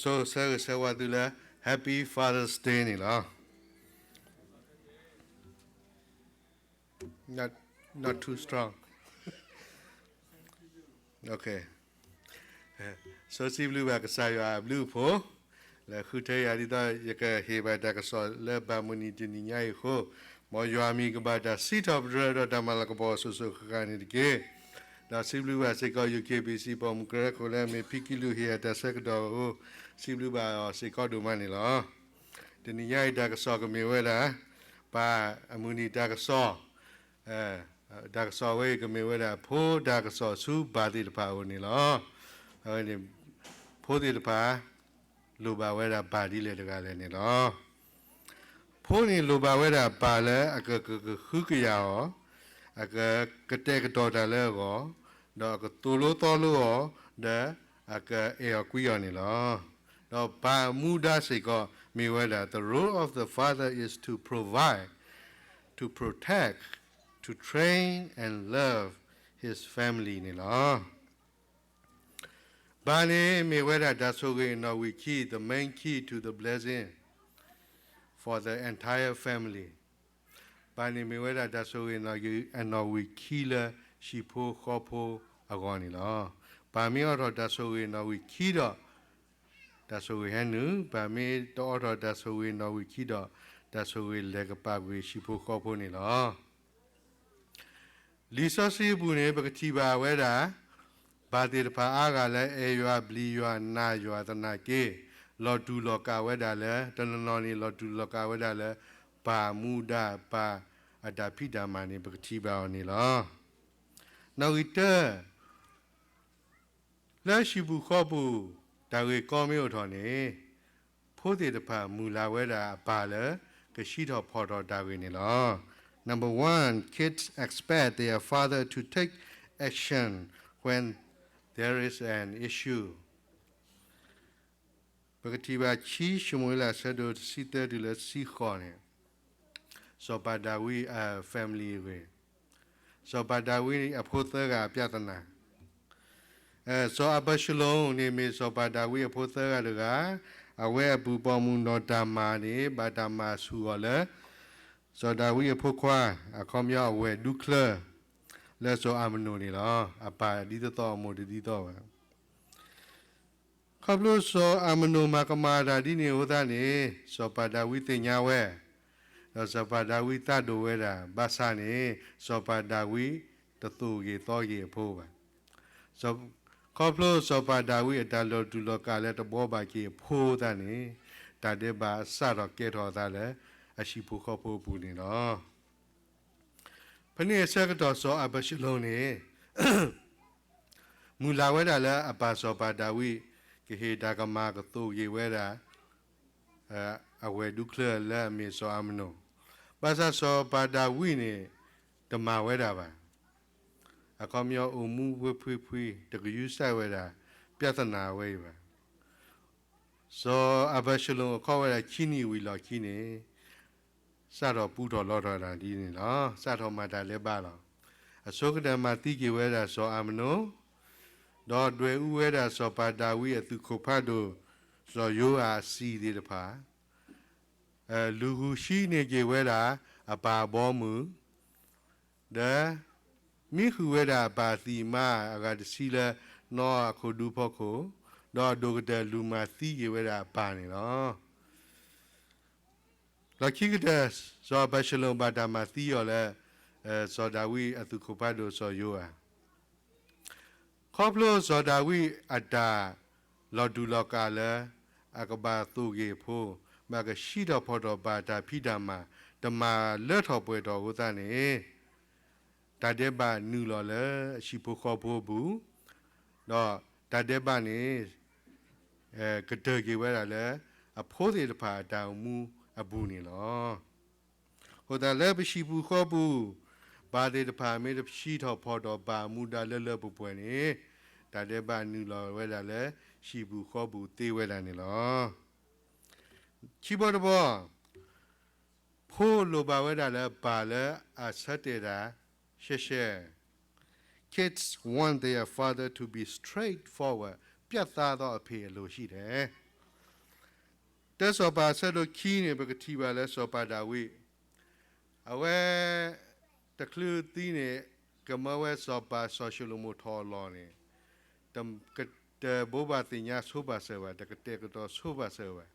ဆိၣ်ဂ့ၤဆၢဝါသုလၢ Happy Father's Day န့ၣ်လီၤ. Not, not too strong. Okay. စီဆှံဘျုးဘၣ်ကစၢ်ယွၤအဘျုးအဖှိၣ် လၢဃုထၢယၤဒ်သိး ယကဟ့ၣ်ဘၣ်တၢ်ကစီၣ်လၢဘၣ်မုၢ်နံၤတနံၤညါအံၤအဃိ, မ်ယွၤမံၤကဘၣ်တၢ်စံးထီၣ်ပတြၢၤဒီးတၢ်မၤလၤကပီၤအစိၤစိၤဃၣ်ဃၣ်န့ၣ်တက့ၢ်. ဒီးစံးဘျုးဘၣ်စ့ၢ်ကီး ယူၣ်က့ဘံၣ်စံၣ် ပိာ်မုၣ်ကရၢခိၣ်လၢအမ့ၢ် ဖံကံလူၢ်ဟ့ၣ်ယၤတၢ်ဆၢကတီၢ်အဃိ, စံးဘျုးဘၣ်အီၤစ့ၢ်ကီးဒိၣ်မးန့ၣ်လီၤ. တနံၤညါအံၤတၢ်ကစီၣ်ကမ့ၢ်ဝဲဒၣ် ပၢ်အမုၢ်နံၤတၢ်ကစီၣ် တၢ်ကစီၣ်ဝဲအံၤကမ့ၢ်ဝဲဒၣ် ဖိတၢ်ကစီၣ်ဆူပၢ်သ့ၣ်တဖၣ်အအိၣ်န့ၣ်လီၤ. အဝဲန့ၣ် ဖိသ့ၣ်တဖၣ် လိၣ်ဘၣ်ဝဲဒၣ်ပၢ်ဒ်လဲၣ်တဂၤလဲၣ်န့ၣ်လီၤ. ဖိန့ၣ်လိၣ်ဘၣ်ဝဲဒၣ်ပၢ်လၢအကကကဃုကယာ်အီၤ, အကကတဲာ်ကတီၤတၢ်လၢအဂီၢ်, ဒီးအကသိၣ်လိသီလိအီၤ, ဒီးအကအဲၣ်အီၤကွံအီၤန့ၣ်လီၤ. ဒီးပၢ်မူဒါစ့ၢ်ကီးမ့ၢ်ဝဲဒၣ် the role of the father is to provide, to protect, to train and love his family န့ၣ်လီၤ. ပၢ်န့ၣ်မ့ၢ်ဝဲဒၣ်တၢ်ဆိၣ်ဂ့ၤအနီၣ်ဝံာ်ခံ the main key to the blessing for the entire family. ပၢ်န့ၣ်မ့ၢ်ဝဲဒၣ်တၢ်ဆိၣ်ဂ့ၤအနီၣ်ဝံာ်ခံလၢဟံၣ်ဖိဃီဖိအဂီၢ်န့ၣ်လီၤ. ပၢ်မ့ၢ်အိးထီၣ်တၢ်ဆိၣ်ဂ့ၤအနီၣ်ဝံာ်ခံဒီး တၢ်ဆိၣ်ဂ့ၤဟဲနုာ်, ပၢ်မ့ၢ်တအိးထီၣ်တၢ်ဆိၣ်ဂ့ၤအနီၣ်ဝံာ်ခံဒီး တၢ်ဆိၣ်ဂ့ၤလဲၤကပာ်ကွံာ်ဟံၣ်ဖိဃီဖိန့ၣ်လီၤ. လံာ်စီဆှံအပူၤန့ၣ် ပကထံၣ်ဘၣ်ဝဲဒၣ် ပၢ်သ့ၣ်တဖၣ်အါဂၤလၢအဲၣ်ယွၤ ဘျုးယွၤ နာ်ယွၤသနာ်က့ လီၤတူာ်လီၤကာ်ဝဲဒၣ်လၢ တနီၤနီၤန့ၣ် လီၤတူာ်လီၤကာ်ဝဲဒၣ်လၢ ပၢ်မူဒါ ပၢ်အတၢ်ဖံးတၢ်မၤန့ၣ် ပကထံၣ်ဘၣ်အီၤန့ၣ်လီၤ. နီၣ်ဂံၢ်တၢ လၢဟံၣ်ပူၤဃီပူၤ တၢ်ဂ့ၢ်ကီမ့ၢ်အိၣ်ထီၣ်န့ၣ် ဖိသ့ၣ်တဖၣ်မုၢ်လၢ်ဝဲဒၣ်အပၢ်လၢ ကစံးထီၣ်ဖီၣ်ထီၣ်တၢ်ဂ့ၢ်န့ၣ်လီၤ. Number one, kids expect their father to take action when there is an issue. ပကထံၣ်ဘၣ်ခံၡမူၤအ့လး အဆၢဒိၣ်တဆံသၢတုၤလၢတဆံဃိးန့ၣ်, စီၤပၤဒၤဝံးအ family အဂ့ၢ်, စီၤပၤဒၤဝံးအဖိသၢဂၤအပြဿနာ, စီၤအၤဘၡလိၣ်န့ၣ် မ့ၢ်စီၤပၤဒၤဝံးအဖိသၢဂၤတဂၤ, အဝဲအပုၢ်ပိာ်မုၣ်နီၢ်တၤမၤန့ၣ် ဘၣ်တၢ်မၤဆူၣ်အီၤလၢ စီၤဒၤဝံးအဖိခွါ, အခီပညီအဝဲၢ်ဒူချၢ လၢစီၤအၤမနိၣ်န့ၣ်လီၤ. အပၢ်ဒ်သိးသိးအမိၢ်တဒ်သိးဘၣ်. ခီဖျိစီၤအၤမနိၣ်မၤကမၣ်တၢ်ဒ်န့ၣ်အဃိသတးန့ၣ် စီၤပၤဒၤဝံးသ့ၣ်ညါဝဲ, ဒီးစီၤပၤဒၤဝံးသးဒိၣ်ဝဲဒၣ်, ဘၣ်ဆၣ်န့ၣ် စီၤပၤဒၤဝံးတသိၣ်ဂ့ၤသီဂ့ၤအဖိဘၣ်. ခီဖျိစီၤပၤဒၤဝံးအတၢ်လီၤတူာ်လီၤကာ်လၢတဘှီဘၣ်က့ၤအဖိသတးန့ၣ် တၢ်ဒဲးဘးစးထီၣ်ကဲထီၣ်အသးလၢအဟံၣ်ဖိဃီဖိအပူၤန့ၣ်လီၤ. ဖဲန့ၣ်အဆၢကတီၢ်စီၤအၤဘၡလိၣ်န့ၣ် မုၢ်လၢ်ဝဲဒၣ်လၢအပၢ်စီၤပၤဒၤဝံး ကဟ့ၣ်တၢ်ကမၣ်ကသိၣ်ဂ့ၤဝဲဒၣ် အဝဲၢ်ဒူချၢလၢအမ့ၢ်စီၤအၤမနိၣ်, ဘၣ်ဆၣ်စီၤပၤဒၤဝံးန့ၣ် တမၤဝဲဒၣ်ဘၣ်. အခီပညီအိၣ်မူဝဲဖှံဖှံ တကယူၤစဲဝဲဒၣ် ပြဿနာဝဲအံၤဘၣ်. စီၤအၤဘၡလိၣ်အခီၣ်ဝဲဒၣ်ခံနံၣ်ဝံၤလီၢ်ခံန့ၣ် စးထီၣ်ပူထီၣ်လီထီၣ်ဒၣ်ဒ်န့ၣ်လီၤ. စးထီၣ်မၤတၢ်လၢဘါလီၤ. အဆိကတၢၢ်မၤသံက့ၤဝဲဒၣ်စီၤအၤမနိၣ်, ဒီးဒွဲၣ်အူဝဲဒၣ်စီၤပၤဒၤဝံးအသုးခိၣ်ဖးဒိၣ် စီၤယိၤအၤအစံာ်သ့ၣ်တဖၣ်, လူၤဃုာ်ဆံးန့ၢ်က့ၤဝဲဒၣ်အပၢ်အဘီအမုၢ်, ဒီး မံဃုာ်ဝဲဒၣ်အပၢ်အသံၣ်မါအဂၤတဆံလၢနီၢ်အခိၣ်ဒူဖီခိၣ်, ဒီးအဒိၣ်ကတၢၢ်လူၤမၤသံက့ၤဝဲဒၣ်အပၢ်န့ၣ်လီၤ. လီၢ်ခံကတၢၢ် စီၤအၤဘၡလိၣ်ဘၣ်တၢ်မၤသံအီၤလၢ စီၤဒၤဝံးအသုးခိၣ်ဖးဒိၣ်စီၤယိၤအၤ ခီဖျိစီၤဒၤဝံးအတၢ်လီၤတူာ်လီၤကာ်လၢ အကဘၣ်သိၣ်ဂ့ၤအဖိ, ဘၣ်ကစံးထီၣ်ဖီၣ်ထီၣ်ပၢ်တၢ်ဖံးတၢ်မၤ တမၤလၢထီၣ်ပှဲၤထီၣ်အဃိသတးန့ၣ် တၢ်ဒဲးဘးနုာ်လီၤလၢအဟံၣ်ဖိဃီဖိအပူၤ, ဒီးတၢ်ဒဲးဘးန့ၣ် ကတၢၢ်က့ၤဝဲဒၣ်လၢ အဖိသ့ၣ်တဖၣ်အတၢ်အိၣ်မူအပူၤန့ၣ်လီၤ. အဃိသတးလၢပဟံၣ်ပူၤဃီပူၤ, ပၢ်သ့ၣ်တဖၣ်မ့ၢ်တဟံးထီၣ်ဖီၣ်ထီၣ်ပၢ်အမူဒါလၢလၢပှဲၤပှဲၤန့ၣ်, တၢ်ဒဲးဘးနုာ်လီၤဝဲဒၣ်လၢဟံၣ်ပူၤဃီပူၤသ့ဝဲဒၣ်န့ၣ်လီၤ. ခံဘီတဘီ, ဖိလိၣ်ဘၣ်ဝဲဒၣ်လၢပၢ်လၢအဆၢတဲာ်တၢ်ရှဲရှဲ, Kids want their father to be straightforward, ပြတ်သားသောအဖေအလိုရှိတယ်. တၢစီၤပၤအဆၢဒိၣ်ခံန့ၣ် ပကထံၣ်ဘၣ်လၢစီၤပၤဒၤဝံး, အဝဲ တချုးသံန့ၣ် ကမၢဝဲစီၤပၤစီၤၡလိၤမိၣ်ထီၣ်အလီၢ်န့ၣ် တဘိးဘၣ်သ့ၣ်ညါဆိပာ်စၢၤဘၣ်, တကတဲာ်ကတီၤဆိပာ်စၢၤဘၣ်,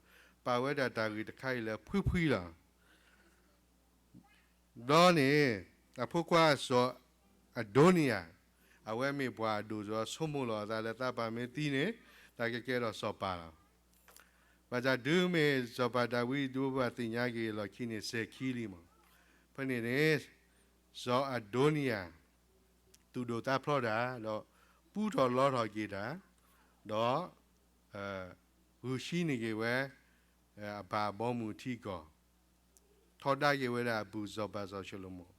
ပာ်ဝဲဒၣ်တၢ်ဂ့ၢ်တခါအံၤလၢဖှံဖှံလီၤ. ဒီးန့ၣ် အဖိခွါစီၤအဒိနံယၤ အဝဲမ့ၢ်ပှၤအဒိၣ်ဒီးဆိကမိၣ်လီၤအသးလၢသးပၢ်မ့ၢ်သံန့ၣ် သးကကဲထီၣ်စီၤပၤလီၤ. ဘၣ်ဆၣ်တုၤမ့ၢ်စီၤပၤဒၤဝံးဒိးဘၣ်သ့ၣ်ညါက့ၤအလီၢ်ခံန့ၣ် စဲၤခံလံမး. ဖဲန့ၣ်န့ၣ် စီၤအဒိနံယၤ သူၣ်ဒိၣ်သးဖျိးတၢ် ဒီးပူထီၣ်လီထီၣ်က့ၤတၢ်, ဒီး ဂုာ်ဆံးန့ၢ်က့ၤဝဲ အပၢ်အဘီအမုၢ်အထံအကီၢ်, ထီဒါက့ၤဝဲဒၣ်အပုၢ်စီၤပၤစီၤၡလိၤမိၣ်,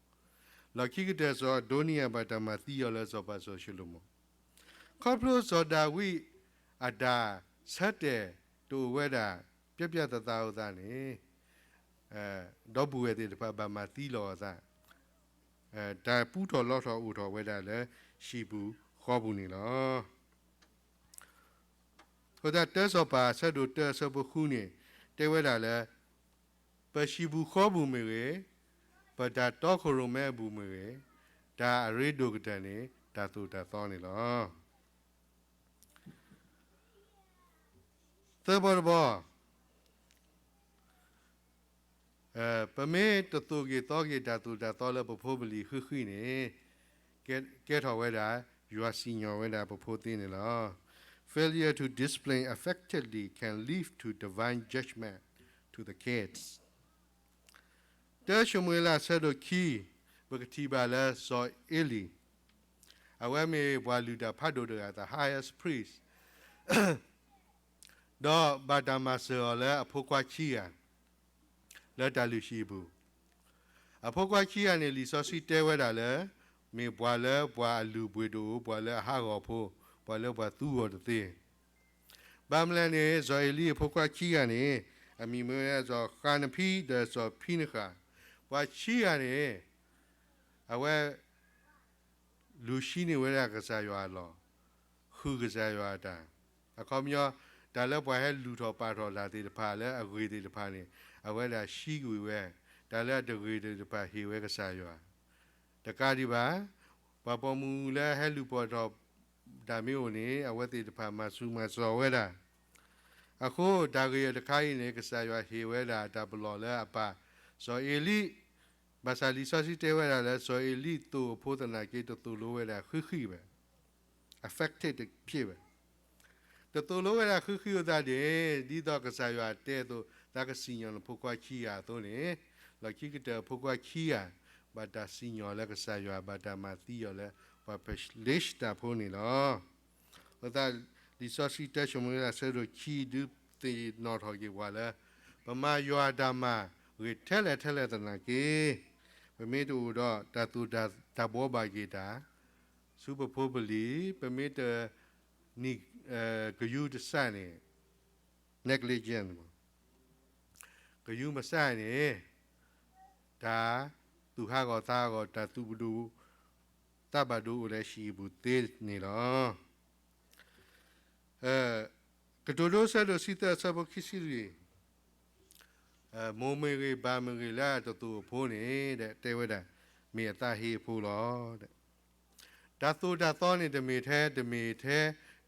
လီၢ်ခံကတၢၢ်စီၤအဒိနံယၤဘၣ်တၢ်မၤသံအီၤလၢစီၤပၤစီၤၡလိၤမိၣ်, ခီဖျိစီၤဒၤဝံးအတၢ်ဆၢတဲာ်တအိၣ်ဝဲဒၣ် ပျဲပျဲသးသးအဃိသတးန့ၣ် ဒီပုၢ်ဝဲၢ်သ့ၣ်တဖၣ်ဘၣ်မၤသံလီၤအသး, တၢ်ပူထီၣ်လီထီၣ်အိၣ်ထီၣ်ဝဲဒၣ်လၢဟံၣ်ပူၤဃီပူၤန့ၣ်လီၤ. အဃိသတးတၢစီၤပၤအဆၢဒိၣ်တၢအဆၢဖိဃုန့ၣ် တဲဝဲဒၣ်လၢ ပဟံၣ်ပူၤဃီပူၤမ့ၢ်ဂ့ၤ, ပတၢ်တီခိၣ်ရိၣ်မဲအပူၤမ့ၢ်ဂ့ၤ, တၢ်အရ့ဒိၣ်ကတၢၢ်န့ၣ် တၢ်သိၣ်တၢ်သီန့ၣ်လီၤ. သၢဘီတဘီ, ပမ့ၢ်တသိၣ်က့ၤသီက့ၤတၢ်သိၣ်တၢ်သီလၢပဖိပလံၤဃံးဃံးန့ၣ် ကဲထီၣ်ဝဲဒၣ် ယွၤစံၣ်ညီၣ်ဝဲဒၣ်ပဖိသ့န့ၣ်လီၤ. Failure to discipline effectively can lead to divine judgment to the kids. တၢၡမူၤအ့လးအဆၢဒိၣ်ခံ ပကထံၣ်ဘၣ်လၢစီၤအ့လံ, အဝဲမ့ၢ်ပှၤလုၢ်တၢ်ဖးဒိၣ်တဂၤ the highest priest ဒီးဘၣ်တၢ်မၤစၢၤအီၤလၢအဖိခွါခံဂၤ လၢတၢ်လုၢ်ဟံၣ်အပူၤ, အဖိခွါခံဂၤန့ၣ် လံာ်စီဆှံတဲဝဲဒၣ်လၢ မ့ၢ်ပှၤလၢပှၤအလုၢ်အပှ့ၤတအိၣ်, ပှၤလၢအဟးဂီၤဖိ, ပှၤလၢပှၤသူအီၤတသ့. ဘၣ်မနုၤလဲၣ်န့ၣ် စီၤအ့လံအဖိခွါခံဂၤန့ၣ် အမံၤမ့ၢ်ဝဲဒၣ်စီၤဃါနဖံဒီးစီၤဖံနဃၣ်, ပှၤခံဂၤန့ၣ် အဝဲ လူၤဆံးန့ၢ်ဝဲဒၣ်ကစၢ်ယွၤအလီၢ်, ဃုကစၢ်ယွၤအတၢ်, အခီပညီ တၢ်လၢပှၤဟဲလုၢ်ထီၣ်ပာ်ထီၣ်တၢ်သ့ၣ်တဖၣ်လၢအဂ့ၤသ့ၣ်တဖၣ်န့ၣ် အဝဲဒၣ်ဆံးကွံာ်ဝဲ, တၢ်လၢအတဂ့ၤသ့ၣ်တဖၣ်ဟ့ၣ်ဝဲကစၢ်ယွၤ, တကးဒံးဘၣ် ပှၤပိာ်မုၣ်လၢဟဲလုၢ်ပာ်ထီၣ်တၢ်မ့ၢ်အိၣ်န့ၣ် အဝဲသ့ၣ်တဖၣ်မၤဆူၣ်မၤစိးဝဲဒၣ်, အဃိတၢ်ဂ့ၢ်အတခါအံၤန့ၣ် ကစၢ်ယွၤဟ့ၣ်ဝဲဒၣ်တၢ်ပလီၢ်လၢအပၢ်စီၤအ့လံ, ဘၣ်ဆၣ်လံာ်စီဆှံတဲဝဲဒၣ်လၢစီၤအ့လံသိၣ်အဖိသနာ်က့ တသိၣ်လိဝဲဒၣ်ဃံးဃံးဘၣ်, effective တဖျ့ဘၣ်, တသိၣ်လိဝဲဒၣ်ဃံးဃံးအဃိသတးန့ၣ် ဒ်သိးကစၢ်ယွၤတဲအသိး သးကစံၣ်ညီၣ်နဖိခွါခံဂၤအသိးန့ၣ် လီၢ်ခံကတၢၢ်အဖိခွါခံဂၤ ဘၣ်တၢ်စံၣ်ညီၣ်လၢကစၢ်ယွၤ ဘၣ်တၢ်မၤသံအီၤလၢပှၤဖလ့ၡတၢၣ်ဖိန့ၣ်လီၤ. အဃိသတး လံာ်စီဆှံတၢၡမူၤအ့လးအဆၢဒိၣ်ခံ ဒုးသ့ၣ်နီၣ်ထီၣ်က့ၤပှၤလၢ ပမၤယွၤအတၢ်မၤဂ့ၤထဲလဲၣ်ထဲလဲၣ်သနာ်က့ ပမ့ၢ်တအိၣ်ဒီးတၢ်သိၣ်တၢ်ဘှီဘၣ်က့ၤတၢ် ဆူပဖိပလံၤ ပမ့ၢ်တ နံၣ် ကယူၤတစၢ်န့ၣ် negligent ကယူၤမစၢ်န့ၣ် တၢ်သူၣ်ဟးဂီၤသးဟးဂီၤ တၢ်သူၣ်ပဒိၣ်သးဘၣ်ဒိအိၣ်လၢဟံၣ်ပူၤသ့န့ၣ်လီၤ. ကတိၤဒိဆၢဒိၣ်တဆံသၢ အဆၢဖိခံဆံလွံၢ်, မိၢ်မ့ၢ်ဂ့ၤပၢ်မ့ၢ်ဂ့ၤလၢအတသိၣ်အဖိန့ၣ် တဲဝဲဒၣ် မ့ၢ်အသးဟ့အဖိလီၤ. တၢ်သိၣ်တၢ်သီန့ၣ် တမ့ၢ်ထဲ တမ့ၢ်ထဲ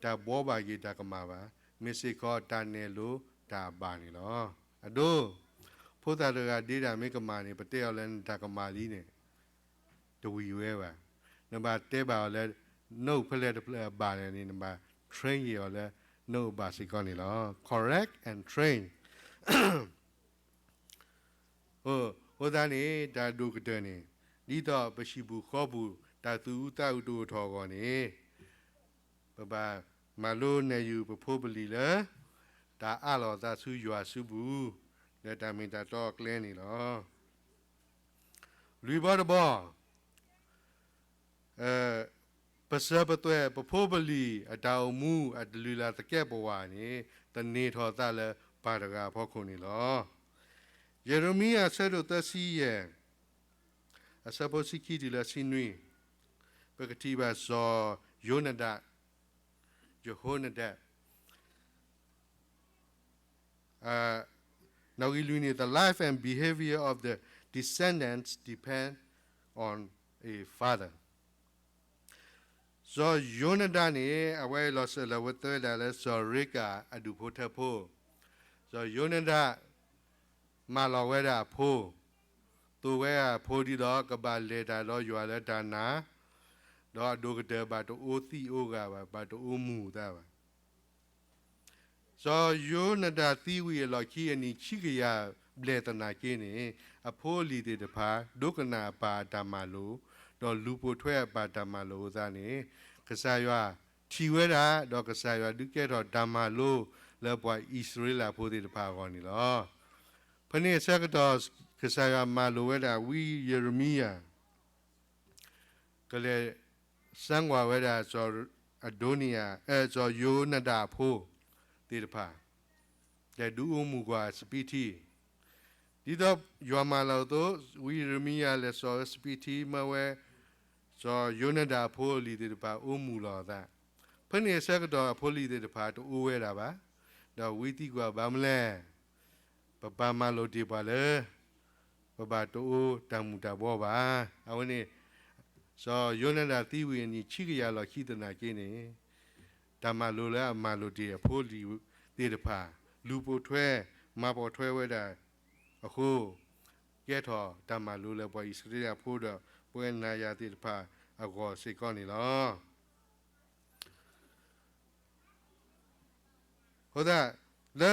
တၢ်ဘှီဘၣ်က့ၤတၢ်ကမၣ်ဘၣ်. မ့ၢ်စ့ၢ်ကီးတၢ်နဲၣ်လိတၢ်အဘၣ်န့ၣ်လီၤ. အဒိ, ဖိသၣ်တဂၤဒ့တၢ်မ့ၢ်ကမၣ်န့ၣ် ပတဲအီၤလၢနတၢ်ကမၣ်လံန့ၣ် တဝံၤဝဲဘၣ်. နဘၣ်တဲဘၣ်အီၤလၢ နအိၣ်ဖဲလဲၣ်တဖျၢၣ်အဘၣ်လဲၣ်န့ၣ် နဘၣ် train က့ၤအီၤလၢ နအိၣ်ဘၣ်စ့ၢ်ကီးန့ၣ်လီၤ. Correct and train. အဃိသတးန့ၣ် တၢ်ဒိၣ်ကတၢၢ်န့ၣ် ဒ်သိးပဟံၣ်ပူၤဃီပူၤ တၢ်သူၣ်အုးသးအုးတအိၣ်ထီၣ်အဂီၢ်န့ၣ် ပဘၣ်မၤလိနဲၣ်ယုာ်ပဖိပလံၤလၢ တၢ်အးလီၤအသးဆူယွၤစုပူၤ လၢတၢ်မ့ၢ်တၢ်တီအကျဲန့ၣ်လီၤ. လွံၢ်ဘီတဘီ ပစၢၤပသွဲၣ်ပဖိပလံၤအတၢ်အိၣ်မူ အတလုၢ်လၢ်သကဲးပဝးန့ၣ် သန့ၤထီၣ်သးလၢပၢ်တဂၤအဖီခိၣ်န့ၣ်လီၤ. ယံးရမံယၤအဆၢဒိၣ်သၢဆံယဲၢ် အဆၢဖိဆံခံတုၤလၢဆံနွံ, ပကထံၣ်ဘၣ်စီၤယိနဒး, ယဟိနဒး, အ နီၣ်ဂံၢ်လွံၢ်န့ၣ် the life and behavior of the descendants depend on a father. စီၤယိနဒၤန့ၣ် အဝဲလီၤစၢၤလီၤသွဲၣ်ဒၣ်လၢစီၤရ့ကၤအဒူၣ်ဖိထၢဖိ, စီၤယိနဒၤ မၢလီၤဝဲဒၣ်အဖိ, သိၣ်ဝဲဒၣ်အဖိဒ်သိး ကဘၣ်လဲၤတၢ်ဒီးယွၤလၢတၢ်နာ်, ဒီးအဒိၣ်ကတၢၢ်ဘၣ်တအိၣ်သံၣ်အိၣ်ဂၤဘၣ်, ဘၣ်တအိၣ်မူၤသးဘၣ်. စီၤယိနဒၤသံဝံၤအလီၢ်ခံအနံၣ်ဆံကယၤဘျဲၣ်သနာ်က့န့ၣ်, အဖိအလံၤသ့ၣ်တဖၣ် ဒိကနၣ်အပၢ်အတၢ်မၤလိာ်, ဒီးလူၤပိာ်ထွဲအပၢ်တၢ်မၤလိာ်အသးန့ၣ်, ကစၢ်ယွၤထံၣ်ဝဲဒၣ်, ဒီးကစၢ်ယွၤဒုးကဲထီၣ်တၢ်မၤလိလၢပှၤအံၣ်စရ့လးဖိသ့ၣ်တဖၣ်အဂီၢ်န့ၣ်လီၤ. ဖဲန့ၣ်အဆၢကတီၢ် ကစၢ်ယွၤမၤလိာ်ဝဲဒၣ်ဝံယံးရမံယၤ ကလဲၤစၢကွၢ်ဝဲဒၣ်စီၤအဒိနံယၤ, စီၤယိနဒၤအဖိသ့ၣ်တဖၣ်, လဲၤဒုးအိၣ်မူၤကွၢ်စပံးထံ, ဒ်သိးယွၤမၢလီၤအသိး, ဝံယံးရမံယၤလဲၤစိာ်ဝဲစပံးထံ မၢဝဲ စီၤယိနဒၤအဖိအလံၤသ့ၣ်တဖၣ်အိၣ်မူၤလီၤအသး. ဖဲန့ၣ်အဆၢကတီၢ်အဖိအလံၤသ့ၣ်တဖၣ်တအိၣ်ဝဲဒၣ်ဘၣ်, ဒီးဝံသံကွၢ်ဘၣ်မနုၤလဲၣ် ပပၢ်မၤလိာ်တ့ၢ်ပှၤလၢ ပဘၣ်တအိၣ်တၢ်မူၤတၢ်ဘှီဘၣ်. အဝဲန့ၣ် စီၤယိနဒၤသံဝံၤအနံၣ်ဆံကယၤလီၢ်ခံသနာ်က့န့ၣ်, တၢ်မၤလိလၢအမၤလိာ်တ့ၢ်အဖိအလံၤသ့ၣ်တဖၣ်, လူၤပိာ်ထွဲ မၤပိာ်ထွဲဝဲဒၣ်အဃိ, ကဲထီၣ်တၢ်မၤလိလၢပှၤအံၣ်စရ့လးဖိဒီးပဝဲနၤယၤသ့ၣ်တဖၣ်အဂီၢ်စ့ၢ်ကီးန့ၣ်လီၤ. အဃိသတး လၢ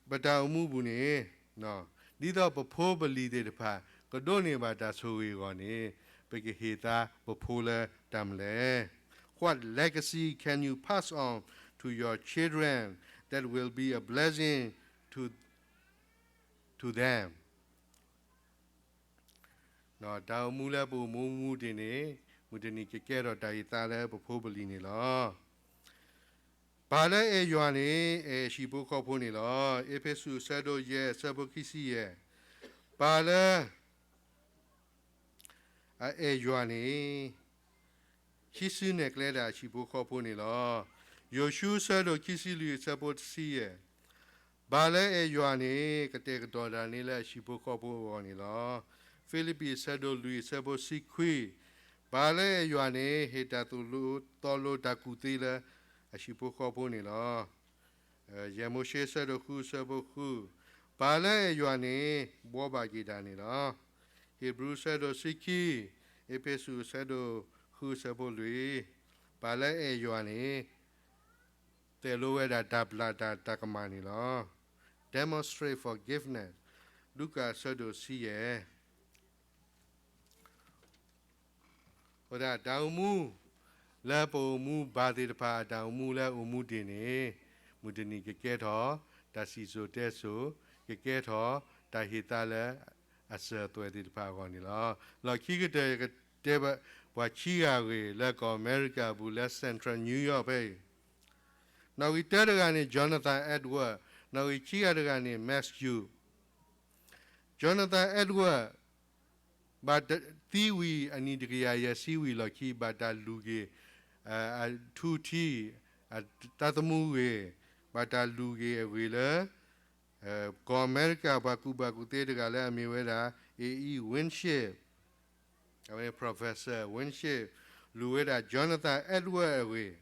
ပတၢ်အိၣ်မူပူၤန့ၣ်, ဒ်သိးပဖိပလံၤသ့ၣ်တဖၣ် ကဒိးန့ၢ်ဘၣ်တၢ်ဆိၣ်ဂ့ၤအဂီၢ်န့ၣ်, ပကဟ့ၣ်သါပဖိလၢတၢ်မနုၤလဲၣ်. What legacy can you pass on to your children that will be a blessing to, to them? တၢ်အိၣ်မူလၢပအိၣ်မူမူဒံးန့ၣ်, မုၢ်တနံၤကကဲထီၣ်တၢ်ဟ့ၣ်သါလၢပဖိပလံၤန့ၣ်လီၤ. ပၢ်လၢအဲၣ်ယွၤန့ၣ် အဲၣ်ဟံၣ်ဖိဃီဖိန့ၣ်လီၤ. အ့းဖ့းစူးအဆၢဒိၣ်ယဲၢ်အဆၢဖိခံဆံယဲၢ်, ပၢ်လၢ အအဲၣ်ယွၤန့ၣ် ခံစုနဲၣ်ကျဲဒၣ်အဟံၣ်ဖိဃီဖိန့ၣ်လီၤ. ယိၤၡူအဆၢဒိၣ်ခံဆံလွံၢ်အဆၢဖိတဆံယဲၢ်, ပၢ်လၢအဲၣ်ယွၤန့ၣ် ကတဲာ်ကတီၤတၢ်န့ၣ်လၢအဟံၣ်ဖိဃီဖိအဂီၢ်န့ၣ်လီၤ. ဖံလံးပံးအဆၢဒိၣ်လွံၢ်အဆၢဖိတဆံခွံ, ပၢ်လၢအဲၣ်ယွၤန့ၣ် ဟ့ၣ်တၢ်သိၣ်လိသီလိတၢ်ကူၣ်သ့လၢအဟံၣ်ဖိဃီဖိန့ၣ်လီၤ. ယဲၢ်မိၤၡ့အဆၢဒိၣ်ဃုအဆၢဖိဃု, ပၢ်လၢအဲၣ်ယွၤန့ၣ် ဘှီဘၣ်က့ၤတၢ်န့ၣ်လီၤ. ဟ့းဘြူၤအဆၢဒိၣ်တဆံခံ, အ့းဖ့းစူးအဆၢဒိၣ်ဃုအဆၢဖိလွံၢ်, ပၢ်လၢအဲၣ်ယွၤန့ၣ် သိၣ်လိဝဲဒၣ်တၢ်ဘျုးတၢ်ကမၣ်န့ၣ်လီၤ. Demonstrate forgiveness, လူၤကၣ်အဆၢဒိၣ်တဆံယဲၢ်. အဃိသတး တၢ်အိၣ်မူလၢပအိၣ်မူဘၣ်သ့ၣ်တဖၣ် တၢ်အိၣ်မူလၢအအိၣ်မူဒံးန့ၣ်, မုၢ်တနံၤကကဲထီၣ်တၢ်စံၣ်စိၤတဲစိၤ, ကကဲထီၣ်တၢ်ဟ့ၣ်သါလၢအစၢၤအသွဲၣ်သ့ၣ်တဖၣ်အဂီၢ်န့ၣ်လီၤ. လီၢ်ခံကတၢၢ်ယကတဲဘၣ်ပှၤခံဂၤအဂ့ၢ် လၢကီၢ်အမဲရကၤအပူၤ လၢ Central New York ဖဲအံၤ, နီၣ်ဂံၢ်တၢတဂၤန့ၣ် Jonathan Edward, နီၣ်ဂံၢ်ခံဂၤတဂၤန့ၣ် Max Hughes. Jonathan Edward ဘၣ်သံဝံၤအနံၣ်တကယၤယဲၢ်ဆံဝံၤလီၢ်ခံ ဘၣ်တၢ်လူၤက့ၤ အထူထံ, အတၢ်သမူဂ့ၢ်, ဘၣ်တၢ်လူၤက့ၤအဂ့ၢ်လၢ ကီၢ်အမဲရကၤပှၤကူၣ်ဘၣ်ကူၣ်သ့တဂၤလၢအမ့ၢ်ဝဲဒၣ် A E Winship, အဝဲ Professor Winship လူၤဝဲဒၣ် Jonathan Edward အဂ့ၢ်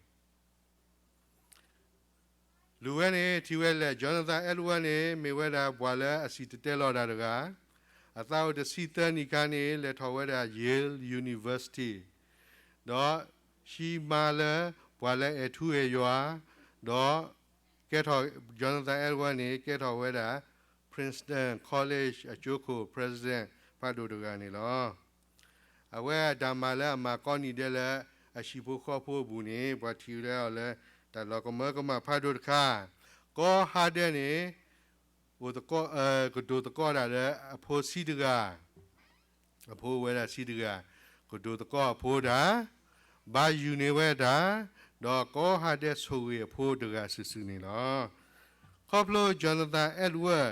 လူၤဝဲန့ၣ် ထံၣ်ဝဲလဲၣ် Jonathan Edward န့ၣ် မ့ၢ်ဝဲဒၣ်ပှၤလၢအစံၣ်တဲၤတဲလီၤတၢ်တဂၤ, အသးအိၣ်တဆံသၢနံၣ်အခါန့ၣ် လဲၤထီၣ်ဝဲဒၣ် Yale University, ဒီးဟံးမၤလၢပှၤလၢအဲၣ်ထူအဲၣ်ယွၤ, ဒီးကဲထီၣ် Jonathan Edward န့ၣ် ကဲထီၣ်ဝဲဒၣ် Princeton College အကၠိခိၣ် president ဖးဒိၣ်တဂၤန့ၣ်လီၤ. အဝဲအတၢ်မၤလၢအမၤကိးနံၤဒဲးလၢအဟံၣ်ဖိဃီဖိအပူၤန့ၣ် ပှၤထံၣ်လၢအီၤလၢတၢ်လီၤကမၢကမၣ်ဖးဒိၣ်တခါ, ကိးဟါဒဲးန့ၣ် အိၣ်သကိး, ကဒိၣ်သကိးတၢ်လၢအဖိဆံးတဂၤ, အဖိဝဲဒၣ်ဆံးတဂၤ, ကဒိၣ်သကိးအဖိတၢ်, ဘါယုၢ်န့ၢ်ဝဲတၢ်, ဒီးကိးဟါဒဲးဆိၣ်ဂ့ၤအဖိတဂၤစုာ်စုာ်န့ၣ်လီၤ. ခီဖျိ Jonathan Edward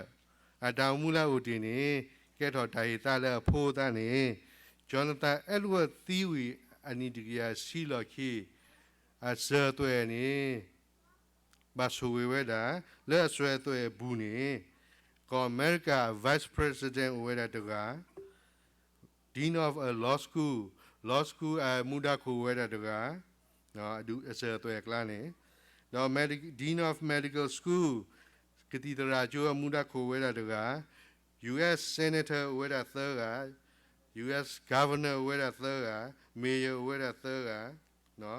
အတၢ်အိၣ်မူလၢအအိၣ်တ့ၢ်န့ၣ် ကဲထီၣ်တၢ်ဟ့ၣ်သါလၢအဖိအသးန့ၣ်, Jonathan Edward သံဝံၤအနံၣ်တကယၤဆံလီၢ်ခံ အစၢၤအသွဲၣ်န့ၣ် ဘၣ်ဆိၣ်ဂ့ၤဝဲဒၣ် လၢအစၢၤအသွဲၣ်အပူၤန့ၣ်, ကီၢ်အမဲရကၤ Vice President အိၣ်ဝဲဒၣ်တဂၤ, Dean of a Law School, Law School အမူဒါခိၣ်အိၣ်ဝဲဒၣ်တဂၤ, အဒူၣ်အစၢၤအသွဲၣ်အကျါန့ၣ်, ဒီး Dean of Medical School ကသံၣ်သရၣ်ကၠိအမူဒါခိၣ်အိၣ်ဝဲဒၣ်တဂၤ, U S Senator အိၣ်ဝဲဒၣ်သၢဂၤ, U S Governor အိၣ်ဝဲဒၣ်သၢဂၤ, Mayor အိၣ်ဝဲဒၣ်သၢဂၤ,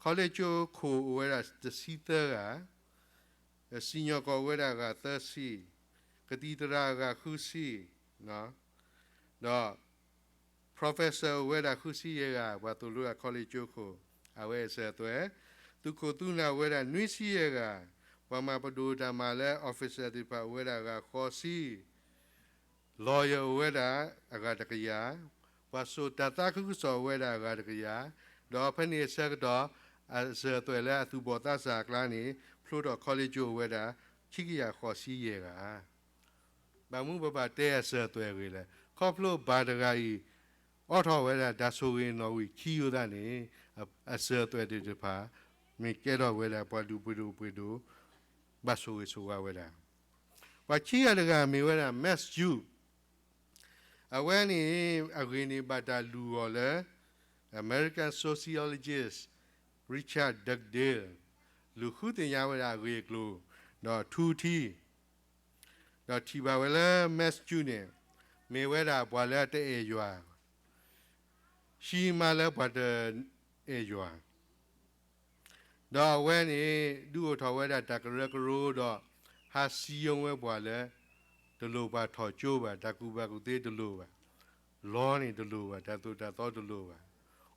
College ကၠိခိၣ်အိၣ်ဝဲဒၣ်တဆံသၢဂၤ, စံၣ်ညီၣ်ကွီၢ်အိၣ်ဝဲဒၣ်အဂၤသၢဆံ, ကသံၣ်သရၣ်အဂၤဃုဆံ, ဒီး professor အိၣ်ဝဲဒၣ်ဃုဆံယဲၢ်ဂၤ, ပှၤသိၣ်လိအ college ကၠိခိၣ်, အဝဲအစၢၤအသွဲၣ်, သုးခိၣ်သုးနၢ်အိၣ်ဝဲဒၣ်နွံဆံယဲၢ်ဂၤ, ပှၤမၤပဒိၣ်တၢ်မၤလၢ officer သ့ၣ်တဖၣ်အိၣ်ဝဲဒၣ်အဂၤဃိးဆံ, lawyer အိၣ်ဝဲဒၣ်အဂၤတကယၤ, ပှၤစိာ်တၢ်သးခုကစီၣ်အိၣ်ဝဲဒၣ်အဂၤတကယၤ, ဒီးဖဲန့ၣ်အဆၢကတီၢ် အစၢၤအသွဲၣ်လၢအသူၣ်ဘီၣ်သးစၢ်အကျါန့ၣ် ဖျိထီၣ် college ကၠိအိၣ်ဝဲဒၣ် ခံကယၤဃိးဆံယဲၢ်ဂၤ. ဘၣ်မနုၤပဘၣ်တဲအစၢၤအသွဲၣ်အဂ့ၢ်လဲၣ်. ခီဖျိဘၣ်တဂၤအံၤ အိးထီၣ်ဝဲဒၣ်တၢ်ဆိၣ်ဂ့ၤနီၣ်ဝံာ်ခံအဃိသတးန့ၣ်, အစၢၤအသွဲၣ်သ့ၣ်တဖၣ် မ့ၢ်ကဲထီၣ်ဝဲဒၣ်ပှၤဒူၣ်ပှ့ၤဒိၣ်ပှ့ၤဒိၣ် ဘၣ်ဆိၣ်ဂ့ၤဆိၣ်ဝါဝဲဒၣ်. ပှၤခံဂၤတဂၤမ့ၢ်ဝဲဒၣ် Max Jude, အဝဲန့ၣ် အဂ့ၢ်န့ၣ်ဘၣ်တၢ်လူၢ်အီၤလၢ American sociologist Richard Dugdale လူၤဃုသ့ၣ်ညါဝဲဒၣ်အဂ့ၢ်အကျိၤ ဒီးထူထံ ဒီးထံၣ်ဘၣ်ဝဲလၢ Max Jude န့ၣ် မ့ၢ်ဝဲဒၣ်ပှၤလၢတအဲၣ်ယွၤ, ဟံးမါလၢပှၤတအဲၣ်ယွၤ, ဒီးအဝဲန့ၣ် ဒုးအိၣ်ထီၣ်ဝဲဒၣ်တၢ်ကရၢကရိဒီး ဟးစံယိဝဲပှၤလၢ တလိၣ်ပှၤထီၣ်ကၠိဘၣ်, တၢ်ကူၣ်ဘၣ်ကူၣ်သ့တလိၣ်ဘၣ်, လီန့ၣ်တလိၣ်ဘၣ်, တၢ်သိၣ်တၢ်သီတလိၣ်ဘၣ်,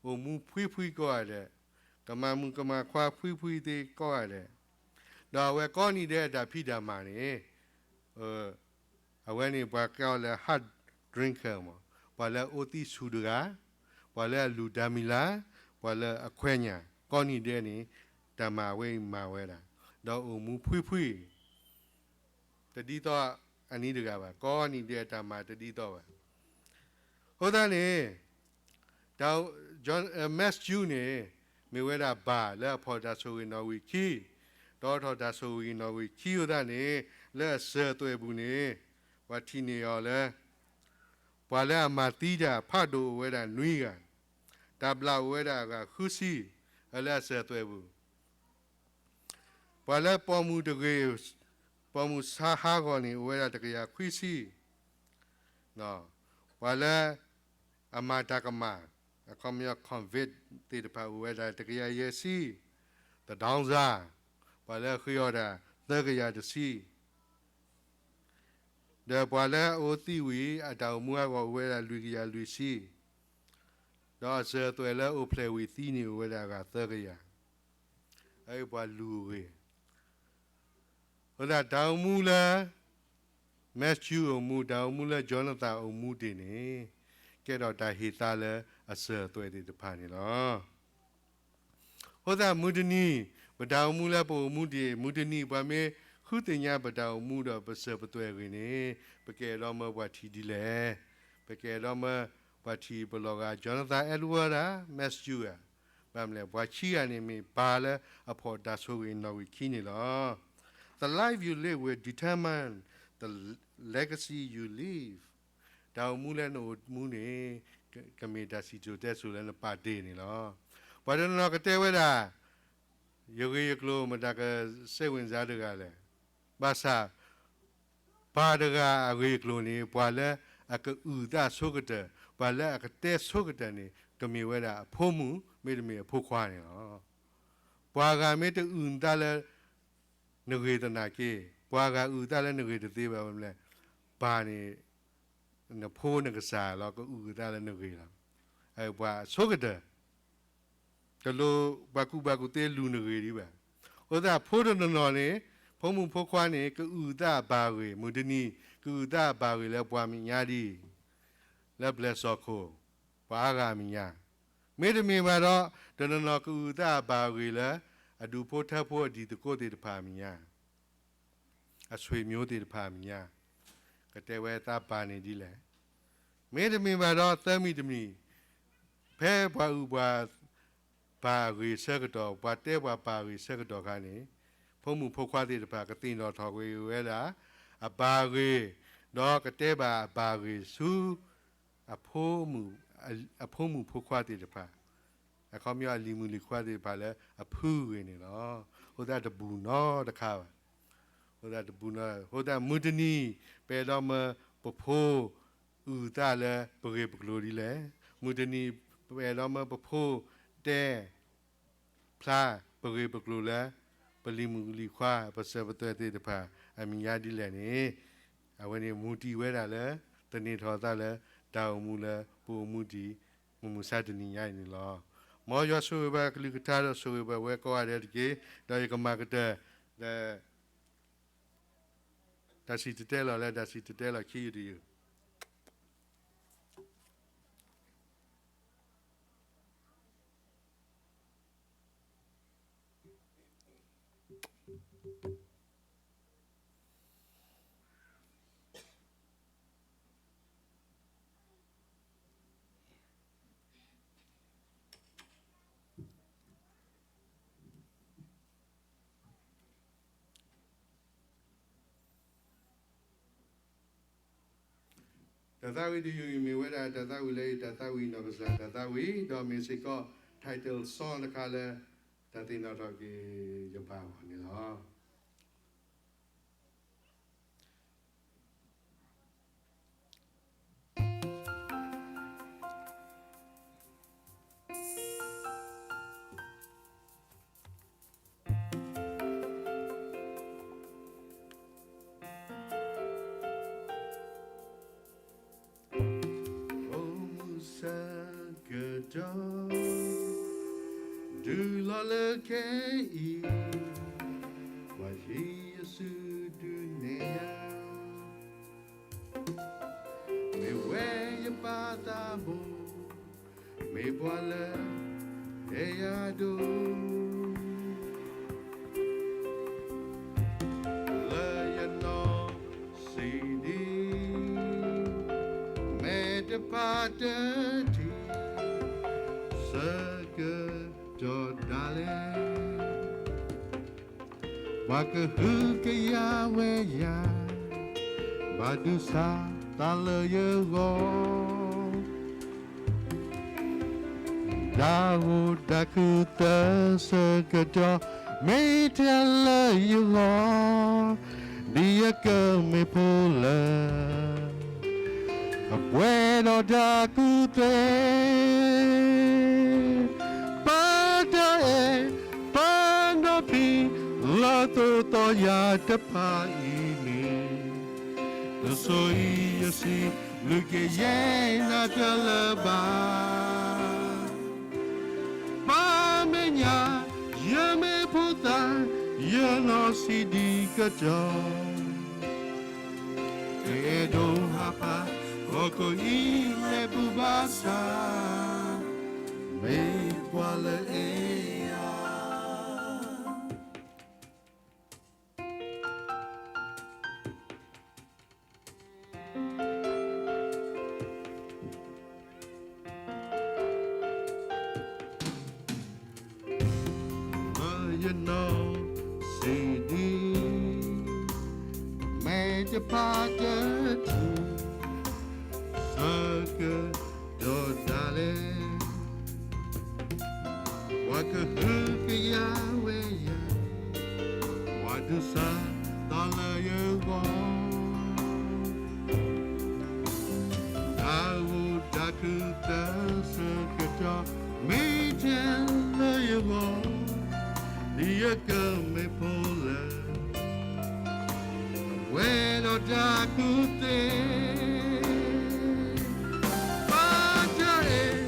အိၣ်မူဖှံဖှံကိးဂၤဒဲး, ကမၤမုၣ်ကမၤခွါဖှံဖှံသ့ကိးဂၤဒဲး, ဒီးအဝဲကိးနံၤဒဲးအတၢ်ဖံးတၢ်မၤန့ၣ် အဝဲန့ၣ်ပှၤကိးလၢ hard drinker မး, ပှၤလၢအအိၣ်သံဆူၣ်တဂၤ, ပှၤလၢအလူၤတၢ်မံၤလၢ်, ပှၤလၢအခွဲးညၣ်, ကိးနံၤဒဲးန့ၣ် တၢ်မၤဝဲအံၤမၤဝဲဒၣ်, ဒီးအိၣ်မူဖှံဖှံ တဒ်သိးအနံၤတဂၤဘၣ်, ကိးနံၤဒဲးတၢ်မၤတဒ်သိးဘၣ်. အဃိသတးန့ၣ် တၢ် John, Max Jude န့ၣ် မ့ၢ်ဝဲဒၣ်ဘၣ်လၢအဖီၣ်တၢ်ဆိၣ်ဂ့ၤနီၣ်ဝံာ်ခံ, ဒီးထီၣ်တၢ်ဆိၣ်ဂ့ၤနီၣ်ဝံာ်ခံအဃိသတးန့ၣ် လၢအစၢၤအသွဲၣ်ပူၤန့ၣ် ပှၤထံၣ်န့ၢ်အီၤလၢ ပှၤလၢအမၤသံတၢ်ဖးဒိၣ်အိၣ်ဝဲဒၣ်နွံဂၤ, တၢ်ဘျၣ်အိၣ်ဝဲဒၣ်အဂၤဃုဆံ, လၢအစၢၤအသွဲၣ်ပူၤ ပှၤလၢပိာ်မုၣ်တဂ့ၤ, ပိာ်မုၣ်ဆါဟးဂီၤန့ၣ် အိၣ်ဝဲဒၣ်တကယၤခွံဆံ, ပှၤလၢအမၤတၢ်ကမၣ်, အခီပညီ convict သ့ၣ်တဖၣ်အိၣ်ဝဲဒၣ်တကယၤယဲၢ်ဆံ, တဒီစၢ်, ပှၤလၢအဃ့အီၣ်တၢ်သၢကယၤတဆံ, ဒီးပှၤလၢအအိၣ်သံဝံၤ အတၢ်အိၣ်မူအါဂီၢ်အိၣ်ဝဲဒၣ်လွံၢ်ကယၤလွံၢ်ဆံ, ဒီးအစၢၤအသွဲၣ်လၢအိၣ်ဖျဲၣ်ဝံၤသံန့ၣ်အိၣ်ဝဲဒၣ်အဂၤသၢကယၤ, အပှၤလူၤအဂ့ၢ် အဃိသတးတၢ်အိၣ်မူလၢ Max Jude အိၣ်မူ, တၢ်အိၣ်မူလၢ Jonathan အိၣ်မူတ့ၢ်န့ၣ် ကဲထီၣ်တၢ်ဟ့ၣ်သါလၢအစၢၤအသွဲၣ်သ့ၣ်တဖၣ်န့ၣ်လီၤ. အဃိသတးမုၢ်တနံၤ ပတၢ်အိၣ်မူလၢပအိၣ်မူတ့ၢ်, မုၢ်တနံၤပှၤမ့ၢ်ဃုသ့ၣ်ညါပတၢ်အိၣ်မူဒီးပစၢၤပသွဲၣ်အဂ့ၢ်န့ၣ် ပကအဲၣ်ဒိးမၢပှၤထံၣ်ဒ်လဲၣ်. ပကအဲၣ်ဒိးမၢပှၤထံၣ်ပလီၢ်ဂၤ Jonathan Edward ဧါ, Max Jude ဧါ. ဘၣ်မနုၤလဲၣ် ပှၤခံဂၤန့ၣ်မ့ၢ်ပၢ်လၢအဖီၣ်တၢ်ဆိၣ်ဂ့ၤနီၣ်ဂံၢ်ခံန့ၣ်လီၤ. The life you live will determine the legacy you leave. တၢ်အိၣ်မူလၢနအိၣ်မူန့ၣ် ကမ့ၢ်တၢ်စံၣ်စိၤတဲစိၤလၢနပာ်တ့ၢ်န့ၣ်လီၤ. ပှၤတနီၤနီၤကတဲဝဲဒၣ် ယဂ့ၢ်ယကျိၤမတၤကစဲးဝံၣ်စါတဂၤလဲၣ်. ဘၣ်ဆၣ် ပၢ်တဂၤအဂ့ၢ်အကျိၤန့ၣ် ပှၤလၢအကအုၣ်သးဆိကတၢၢ်, ပှၤလၢအကတဲဆိကတၢၢ်န့ၣ် ကမ့ၢ်ဝဲဒၣ်အဖိမုၣ် မ့တမ့ၢ်အဖိခွါန့ၣ်လီၤ. ပှၤဂၤမ့ၢ်တအုၣ်သးလၢ နဂ့ၢ်သနာ်က့, ပှၤဂၤအုၣ်သးလၢနဂ့ၢ်တသ့ဘၣ်မနုၤလဲၣ်, ပၢ်န့ၣ် နဖိနကစၢ်လီၤ ကအုၣ်သးလၢနဂ့ၢ်လီၤ. ပှၤဆိကတၢၢ် တလိၣ်ပှၤကူၣ်ဘၣ်ကူၣ်သ့လူၤနဂ့ၢ်ဒံးဘၣ်. အဃိသတးဖိတနီၤနီၤန့ၣ် ဖိမုၣ်ဖိခွါန့ၣ် ကအုၣ်သးအပၢ်အဂ့ၢ်, မုၢ်တနံၤ ကအုၣ်သးအပၢ်အဂ့ၢ်လၢပှၤမဲာ်ညါဒံး, လၢပျဲၢ်စီၢ်ခိၣ် ပှၤအါဂၤအမဲာ်ညါ, မ့တမ့ၢ်ဘၣ်ဒီး တနီၤနီၤကအုၣ်သးအပၢ်အဂ့ၢ်လၢ အဒူၣ်ဖိထၢဖိအတံၤသကိးသ့ၣ်တဖၣ်အမဲာ်ညါ အဆွေမျိုးသ့ၣ်တဖၣ်အမဲာ်ညါ, ကတဲဝဲသးပၢ်န့ၣ်ဒ်လဲၣ်. မ့တမ့ၢ်ဘၣ်ဒီးသၢမံၤတမံၤ, ဖဲပှၤအုၣ်ပှၤပၢ်အဂ့ၢ်ဆၢကတီၢ်, ပှၤတဲပှၤပၢ်အဂ့ၢ်ဆၢကတီၢ်အခါန့ၣ်, ဖိမုၣ်ဖိခွါသ့ၣ်တဖၣ်ကသ့ၣ်နီၣ်ထီၣ်က့ၤဝဲဒၣ် အဘၣ်ဂ့ၢ်, ဒီးကတဲဘၣ်အဘၣ်ဂ့ၢ်ဆူ အဖိမုၣ်, အဖိမုၣ်ဖိခွါသ့ၣ်တဖၣ်, အခီပညီအလံၤမုၣ်လံၤခွါသ့ၣ်တဖၣ်လၢအဖုဂ့ၤန့ၣ်လီၤ. အဃိသတးတဘူၣ်နီတခါဘၣ်. အဃိသတးတဘူၣ်နီ, အဃိသတးမုၢ်တနံၤ ပအဲၣ်ဒိးမၢပဖိ အုၣ်သးလၢပဂ့ၢ်ပကျိၤဒ်လဲၣ်. မုၢ်တနံၤ ပအဲၣ်ဒိးမၢပဖိ တဲ ဖျါပဂ့ၢ်ပကျိၤလၢ ပလံၤမုၣ်လံၤခွါ ပစၢၤပသွဲၣ်သ့ၣ်တဖၣ် အမဲာ်ညါဒ်လဲၣ်န့ၣ်, အဝဲန့ၣ်မူတံၢ်ဝဲဒၣ်လၢ သန့ၤထီၣ်သးလၢ တၢ်အိၣ်မူလၢပအိၣ်မူဒံး မုၢ်မဆါတနံၤညါအံၤန့ၣ်လီၤ. မ်ယွၤဆိၣ်ဂ့ၤဘၣ်ကလုၢ်ကထါ ဒီးဆိၣ်ဂ့ၤဘၣ်ဝဲကိးဂၤဒဲးတက့ၢ်. ဒီးယကမၤကတၢၢ် ဒီး တၢ်စံၣ်တဲၤတဲလီၤလၢ တၢ်စံၣ်တဲၤတဲလီၤခံယုၢ်တယုၢ် တၢ်သးဝံၣ်တယုၢ်အံၤ မ့ၢ်ဝဲဒၣ်တၢ်သးဝံၣ်လၢယတၢ်သးဝံၣ် နီၢ်ကစၢ်တၢ်သးဝံၣ် ဒီးမ့ၢ်စ့ၢ်ကီး title song တခါလၢ တၢ်သ့ၣ်နီၣ်ထီၣ်က့ၤယဘၣ်အဂီၢ်န့ၣ်လီၤ. အိၣ်မုာ်ဆၢကတီၢ် တုၤလီၤလၢခဲအံၤ ကွၢ်ဟံးယစုဒုးနဲၣ်ယၤ မ့ၢ်ဝဲယပၢ်သးဘိ မ့ၢ်ပှၤလၢအဲၣ်ယၤဒိၣ် လၢယနီၢ်ဆံးဒံး မဲာ်တဖၣ်တထံၣ် ဆၢကတီၢ်ဒၣ်လဲာ် ပှၤကဟုကယာ်ဝဲယၤ ဘၣ်ဒူစၢ်သးလၢယဂီၢ် တၢ်အိၣ်တၢ်ခုသၢဆၢကတီၢ် မ့ၢ်ထဲလၢယဂီၢ် ဒ်ယကမ့ၢ်ဖိလၢ အပှဲၤဒီးတၢ်ကူၣ်သ့ ပၢ်တၢ်အဲၣ် ပၢ်နီၢ်ဖံး လၢသိးသီယၤတဖၣ်အံၤန့ၣ် တစိၤအံၤယစံးဘျုးက့ၤယဲနၤတလၢဘၣ် ပၢ်မဲာ်ညါ ယမ့ၢ်ဖိသၣ် ယနီၢ်ဆံးဒံးကတီၢ် တအဲၣ်ဒိးဟးဖး ဟီၣ်ခိၣ်အံၤလဲၤပူၤဘၣ်ဆၣ် မ့ၢ်ပှၤလၢအဲၣ်ယၤ လၢယနီၢ်ဆံးဒံး မဲာ်တဖၣ်တထံၣ် ဆၢကတီၢ်ဒၣ်လဲာ် ပှၤကဟုကယာ်ဝဲယၤ ပှၤဒူစၢ်သးလၢယဂီၢ် တၢ်အိၣ်တၢ်ခုသၢဆၢကတီၢ် မ့ၢ်ထဲလၢယဂီၢ် ဒ်ယကမ့ၢ်ဖိလၢ ပှဲၤဒီးတၢ်ကူၣ်သ့ ပၢ်တၢ်အဲၣ်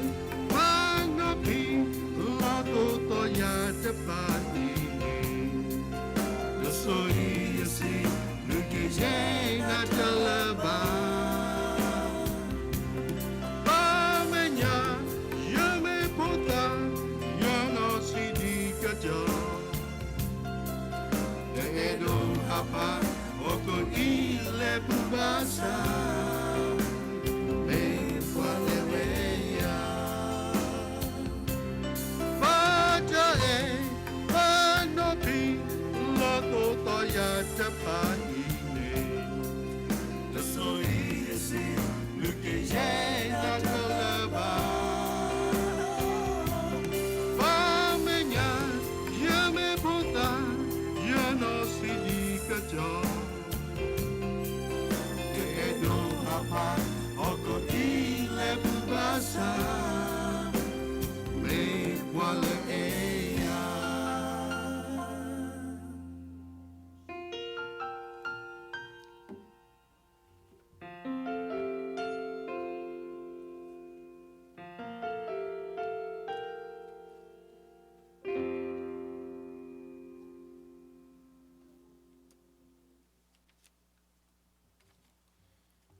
ပၢ်နီၢ်ဖံး လၢသိးသီယၤတဖၣ်အံၤန့ၣ် တစိၤအံၤယစံး ဘျုးက့ၤယဲနၤတလၢဘၣ် ပၢ်မဲာ်ညါ ယမ့ၢ်ဖိသၣ် ယနီၢ်ဆံးဒံးကတီၢ် တအဲၣ်ဒိးဟးဖး ဟီၣ်ခိၣ်အံၤလဲၤပူၤဘၣ်ဆၣ် မ့ၢ်ပှၤလဲၤဝဲယၤ ပၢ်တၢ်အဲၣ် ပၢ်နီၢ်ဖံး လၢသိးသီယၤတဖၣ်အံၤန့ၣ်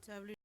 တၢ်ဘျုး